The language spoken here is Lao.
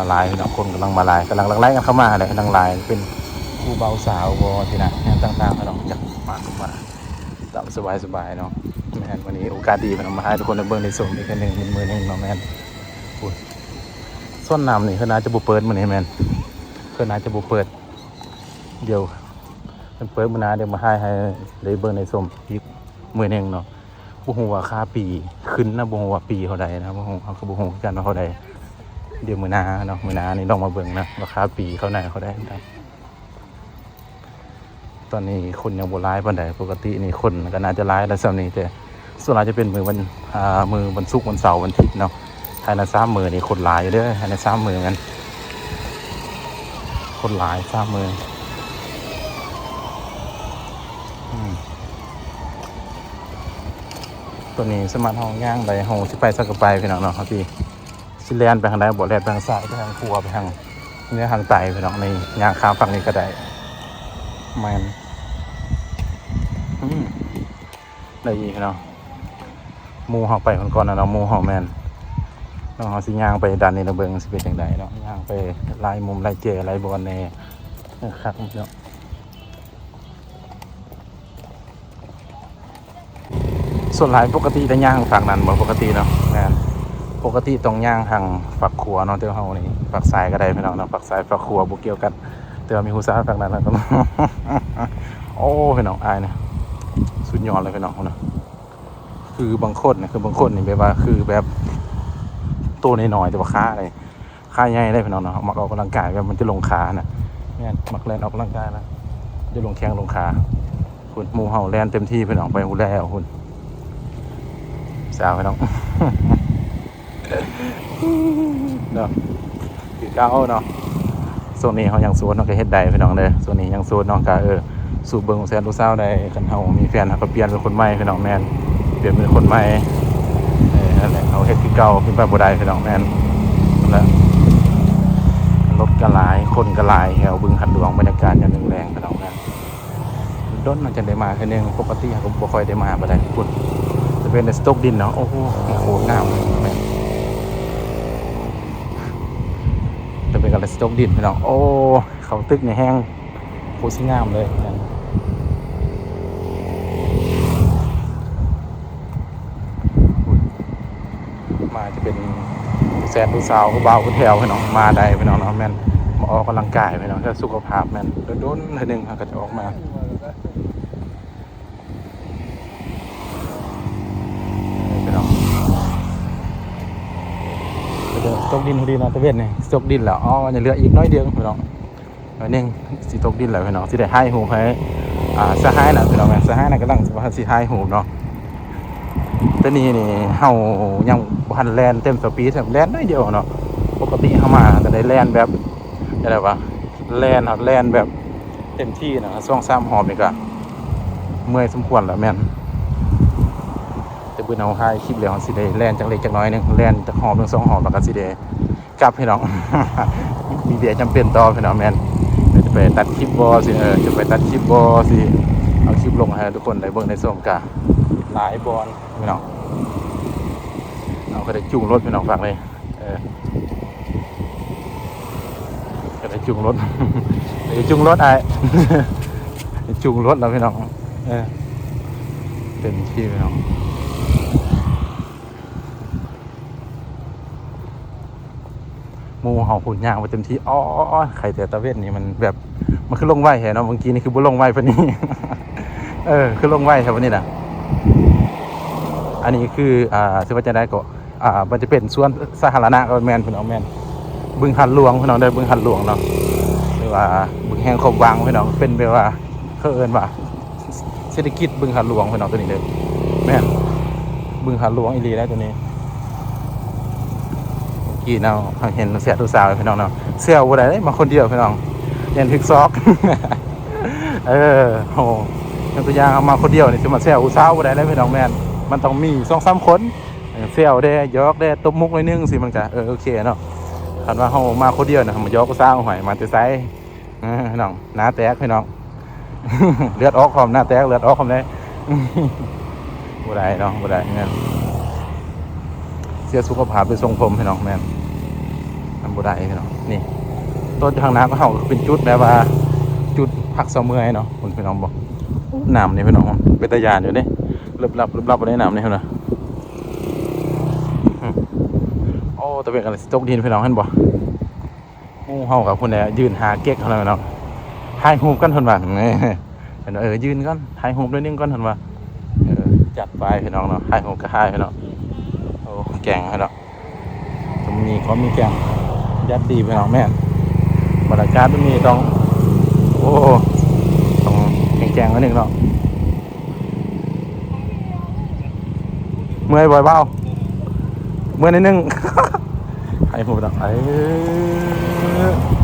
ຫຼາຍພີ່ນ້ອງ ຄົນກຳລັງມາຫຼາຍ ກຳລັງຫຼັ່ງໄຫຼກັນເຂົ້າມາແຫຼະ ຫຼັ່ງໄຫຼເປັນຄູ່ບ່າວສາວບໍ່ຊີ້ນະ ຫຍັງຕ່າງໆພີ່ນ້ອງ ຢາກມາ ມາຕາມສະບາຍໆເນາະ. ແມ່ນ ມື້ນີ້ໂອກາດດີພີ່ນ້ອງ ມາໃຫ້ທຸກຄົນໄດ້ເບິ່ງໄດ້ຊົມອີກເທື່ອໜຶ່ງ ເປັນມື້ໜຶ່ງເນາະ. ແມ່ນ ໂອ້ຍ ສວນນ້ຳນີ້ເພິ່ນອາດຈະບໍ່ເປີດມື້ນີ້ ແມ່ນ ເພິ່ນອາດຈະບໍ່ເປີດ ດຽວເພິ່ນເປີດມື້ໜ້າ ດຽວມາຖ່າຍໃຫ້ໄດ້ເບິ່ງໄດ້ຊົມອີກມື້ໜຶ່ງເນາະ. ບໍ່ຮູ້ວ່າຄ່າປີ້ຂຶ້ນນະ ບໍ່ຮູ້ວ່າປີ້ເທົ່າໃດນະ ບໍ່ຮູ້ ເຮົາກໍບໍ່ຮູ້ຄືກັນວ່າເທົ່າໃດ. ດຽວມື້ໜ້າເນາະ ມື້ໜ້ານີ້ລອງມາເບິ່ງນະ ວ່າຄ່າປີ້ເຂົ້າໜ້າເທົ່າໃດ. ຕອນນີ້ຄົນຍັງບໍ່ຫຼາຍປານໃດ ປົກກະຕິນີ້ຄົນກໍໜ້າຈະຫຼາຍແລ້ວຊ່ຳນີ້ ແຕ່ສ່ວນຫຼາຍຈະເປັນມື້ວັນ ອ່າ ມື້ວັນສຸກ ວັນເສົາ ວັນທິດເນາະ. ພາຍໃນສາມມື້ນີ້ຄົນຫຼາຍຢູ່ເດີ ພາຍໃນສາມມື້ແມ່ນຄົນຫຼາຍສາມມື້ ອືມ ຕົວນີ້ສາມາດເຮົາຍ່າງໄດ້ ເຮົາຊິໄປໃສກໍໄປພີ່ນ້ອງເນາະ. ເຮົາຊິ ຊິແລ່ນໄປທາງໃດບໍ່ ແລ່ນໄປທາງຊ້າຍ ໄປທາງຂວາ ໄປທາງເໜືອ ທາງໃຕ້ພີ່ນ້ອງ ນີ້ຍ່າງຂ້າມຝັ່ງນີ້ກໍໄດ້. ແມ່ນ ອືມ ໄດ້ອີກເນາະ ໝູ່ເຮົາໄປພຸ້ນກ່ອນນະເນາະ ໝູ່ເຮົາ. ແມ່ນ ເຮົາຊິຍ່າງໄປດ້ານນີ້ລະ ເບິ່ງຊິເປັນຈັ່ງໃດເນາະ ຍ່າງໄປຫຼາຍມຸມຫຼາຍແຈຫຼາຍບ່ອນແດ່ ຄັກເນາະ. ສ່ວນຫຼາຍປົກກະຕິຈະຍ່າງຝັ່ງນັ້ນບໍ່ ປົກກະຕິເນາະ. ແມ່ນ ປົກກະຕິຕ້ອງຍ່າງທາງຝັ່ງຂວາເນາະ ແຕ່ເຮົານີ້ຝັ່ງຊ້າຍກໍໄດ້ພີ່ນ້ອງເນາະ ຝັ່ງຊ້າຍຝັ່ງຂວາບໍ່ກ່ຽວກັນ ແຕ່ວ່າມີຜູ້ສາວຝັ່ງນັ້ນ ໂອ້ ພີ່ນ້ອງ ອ້າຍນີ້ສຸດຍອດເລີຍພີ່ນ້ອງເນາະ. ຄືບາງຄົນນະ ຄືບາງຄົນນີ້ແບບວ່າ ຄືແບບໂຕນ້ອຍໆ ແຕ່ວ່າຂາໃຫຍ່ ຂາໃຫຍ່ເດ້ພີ່ນ້ອງເນາະ ມັກອອກກຳລັງກາຍ ແບບມັນຈະລົງຂານະ. ແມ່ນ ມັກແລ່ນອອກກຳລັງກາຍນະ ຈະລົງແຂ້ງລົງຂາ. ພຸ້ນ ໝູ່ເຮົາແລ່ນເຕັມທີ່ພີ່ນ້ອງ ໄປພຸ້ນແລ້ວພຸ້ນ ສາວພີ່ນ້ອງເນາະ. ຄືເກົ່າເນາະ ຊ່ວງນີ້ເຮົາຍັງໂສດເນາະ ກໍເຮັດໄດ້ພີ່ນ້ອງເດີ ຊ່ວງນີ້ຍັງໂສດເນາະ ກໍ ເອີ ສູບເບິ່ງແຊດຜູ້ສາວໄດ້. ຄັນເຮົາມີແຟນ ເຮົາກໍປ່ຽນເປັນຄົນໃໝ່ພີ່ນ້ອງ. ແມ່ນ ປ່ຽນເປັນຄົນໃໝ່ ເອີ ນັ້ນແຫຼະ ເຮົາເຮັດຄືເກົ່າຂຶ້ນໄປບໍ່ໄດ້ພີ່ນ້ອງ. ແມ່ນ ນັ້ນແຫຼະ ລົດກໍຫຼາຍ ຄົນກໍຫຼາຍ ແຖວບຶງຫາດຫຼວງ ບັນຍາກາດຍາມແລງໆ ພີ່ນ້ອງ. ແມ່ນ ດົນໆ ເຮົາຈັ່ງໄດ້ມາເທື່ອໜຶ່ງ ປົກກະຕິເຮົາກໍບໍ່ຄ່ອຍໄດ້ມາປານໃດ. ພຸ້ນ ຈະເປັນສະຕົກດິນເນາະ ໂອ້ໂຫ ໂຄດງາມ ແມ່ນ ຈະເປັນການສະຕົກດິນພີ່ນ້ອງ. ໂອ້ ເຂົາຕຶກນີ້ແຮງ ໂຄດຊິງາມເລີຍ ແມ່ນ. ມາຈະເປັນແຊດຜູ້ສາວຜູ້ບ່າວຜູ້ແຖວພີ່ນ້ອງ ມາໄດ້ພີ່ນ້ອງເນາະ. ແມ່ນ ມາອອກກຳລັງກາຍພີ່ນ້ອງ ເພື່ອສຸຂະພາບ. ແມ່ນ ດົນໆ ເທື່ອໜຶ່ງເຮົາກໍຈະອອກມາ ພີ່ນ້ອງ. ຕົກດິນພໍດີເນາະ ຕາເວັນນີ້ຕົກດິນແລ້ວ. ອໍ ຍັງເຫຼືອອີກໜ້ອຍດຽວພີ່ນ້ອງ ໜ້ອຍໜຶ່ງ ຊິຕົກດິນແລ້ວພີ່ນ້ອງ ຊິໄດ້ຖ່າຍຮູບໃຫ້ ອ່າ ສະຫາຍນະພີ່ນ້ອງ. ສະຫາຍນະກຳລັງວ່າຊິຖ່າຍຮູບເນາະ. ແຕ່ນີ້ນີ້ເຮົາຍັງບໍ່ທັນແລ່ນເຕັມສະປີດ ແລ່ນໜ້ອຍດຽວເນາະ. ປົກກະຕິເຮົາມາກໍໄດ້ແລ່ນແບບ ຈັ່ງໃດວະ ແລ່ນ ແລ່ນແບບເຕັມທີ່ນະ ສອງສາມຮອບນີ້ກໍເມື່ອຍສົມຄວນແລ້ວ. ແມ່ນ ແຕ່ບຶດເຮົາຖ່າຍຄລິບແລ້ວ ເຮົາຊິໄດ້ແລ່ນຈັກເລັກຈັກນ້ອຍໜຶ່ງ ແລ່ນຈັກຮອບໜຶ່ງສອງຮອບ ແລ້ວກໍຊິໄດ້ ກັບພີ່ນ້ອງ ມີວຽກຈຳເປັນຕໍ່ພີ່ນ້ອງ. ແມ່ນ ຈະໄປຕັດຄລິບບໍ່ ຊິ ເອີ ຈະໄປຕັດຄລິບບໍ່ ຊິເອົາຄລິບລົງໃຫ້ທຸກຄົນໄດ້ເບິ່ງໄດ້ຊົມ ກະຫຼາຍບ່ອນພີ່ນ້ອງ. ເຮົາກໍໄດ້ຈູງລົດພີ່ນ້ອງ ຝາກເລີຍ ເອີ ກໍໄດ້ຈູງລົດ ໄດ້ຈູງລົດອ້າຍ ໄດ້ຈູງລົດແລ້ວພີ່ນ້ອງ ເອີ ເຕັມທີ່ພີ່ນ້ອງ. ໝູ່ເຮົາພຸ້ນຍ່າງໄປເຕັມທີ່. ອໍ ໄຄແຕ່ຕາເວັນນີ້ມັນແບບ ມັນຄືລົງໄວແທ້ເນາະ ເມື່ອກີ້ນີ້ຄືບໍ່ລົງໄວປານນີ້. ເອີ ຄືລົງໄວແທ້ປານນີ້ນະ. ອັນນີ້ຄື ອ່າ ຊິວ່າຈັ່ງໃດກໍ ອ່າ ມັນຈະເປັນສວນສາທາລະນະກໍແມ່ນພີ່ນ້ອງ. ແມ່ນ ບຶງຫາດຫຼວງພີ່ນ້ອງເດີ ບຶງຫາດຫຼວງເນາະ ຫຼືວ່າບຶງແຫ່ງຄວາມຫວັງພີ່ນ້ອງ ເປັນແບບວ່າ ເຂົາເອີ້ນວ່າເສດຖະກິດບຶງຫາດຫຼວງພີ່ນ້ອງ ຕົວນີ້ເດີ. ແມ່ນ ບຶງຫາດຫຼວງອີ່ຫຼີແຫຼະຕົວນີ້. ເມື່ອກີ້ເນາະ ເຮົາເຫັນແຊດຜູ້ສາວພີ່ນ້ອງເນາະ ແຊວບໍ່ໄດ້ເດ້ ມາຄົນດຽວພີ່ນ້ອງ ຢ້ານຖືກຊອກ. ເອີ ໂຫ ຍົກຕົວຢ່າງເຮົາມາຄົນດຽວນີ້ ຊິມາແຊວຜູ້ສາວບໍ່ໄດ້ເດ້ພີ່ນ້ອງ. ແມ່ນ ມັນຕ້ອງມີສອງສາມຄົນ ເອີ ແຊວແດ່ ຢອກແດ່ ຕົບມຸກໜ້ອຍໜຶ່ງ ຊິມັນກະ ເອີ ໂອເຄເນາະ. ຄັນວ່າເຮົາມາຄົນດຽວນະ ເຮົາມາຢອກຜູ້ສາວ ໂອ້ຍ ມາແຕ່ໃສ? ເອີ ພີ່ນ້ອງ ໜ້າແຕກພີ່ນ້ອງ ເລືອດອອກພ້ອມ ໜ້າແຕກເລືອດອອກພ້ອມເດ້. ບໍ່ໄດ້ເນາະ ບໍ່ໄດ້ ແມ່ນ ເສຍສຸຂະພາບໄປຊົງຜົມພີ່ນ້ອງ. ແມ່ນ ມັນບໍ່ໄດ້ພີ່ນ້ອງ. ນີ້ ໂຕະຢູ່ທາງໜ້າຂອງເຮົາກໍເປັນຈຸດແບບວ່າ ຈຸດພັກເຊົາເມື່ອຍເນາະ ພຸ້ນພີ່ນ້ອງ. ບໍ່ ນ້ຳນີ້ພີ່ນ້ອງ ເປັນຕາຢ້ານຢູ່ເດ້ ລຶບລັບ ລຶບລັບ ບໍ່ໄດ້ ນ້ຳນີ້ພຸ້ນນະ. ໂອ້ ຕາເວັນກຳລັງຊິຕົກດິນພີ່ນ້ອງ ເຫັນບໍ່? ໝູ່ເຮົາກັບພຸ້ນແຫຼະ ຢືນຫາເກັກເຮົາແລ້ວເນາະ ຖ່າຍຮູບກັນເພິ່ນວ່າ ເອີ ຢືນກ່ອນ ຖ່າຍຮູບໜ້ອຍໜຶ່ງກ່ອນເພິ່ນວ່າ. ເອີ ຈັດໄປພີ່ນ້ອງເນາະ ຖ່າຍຮູບກໍຖ່າຍພີ່ນ້ອງ. ໂອ້ ແກງພີ່ນ້ອງ ມີຄວາມມີແກງ ບັນຍາກາດດີພີ່ນ້ອງ. ແມ່ນ ບັນຍາກາດແບບນີ້ຕ້ອງ ໂອ້ ຕ້ອງແກງໆໜ້ອຍໜຶ່ງເນາະ. ເມື່ອຍບໍ່ອ້າຍບ່າວ? ເມື່ອຍໜ້ອຍໜຶ່ງ ໃຫ້ຮູ້ດອກ. ເອີ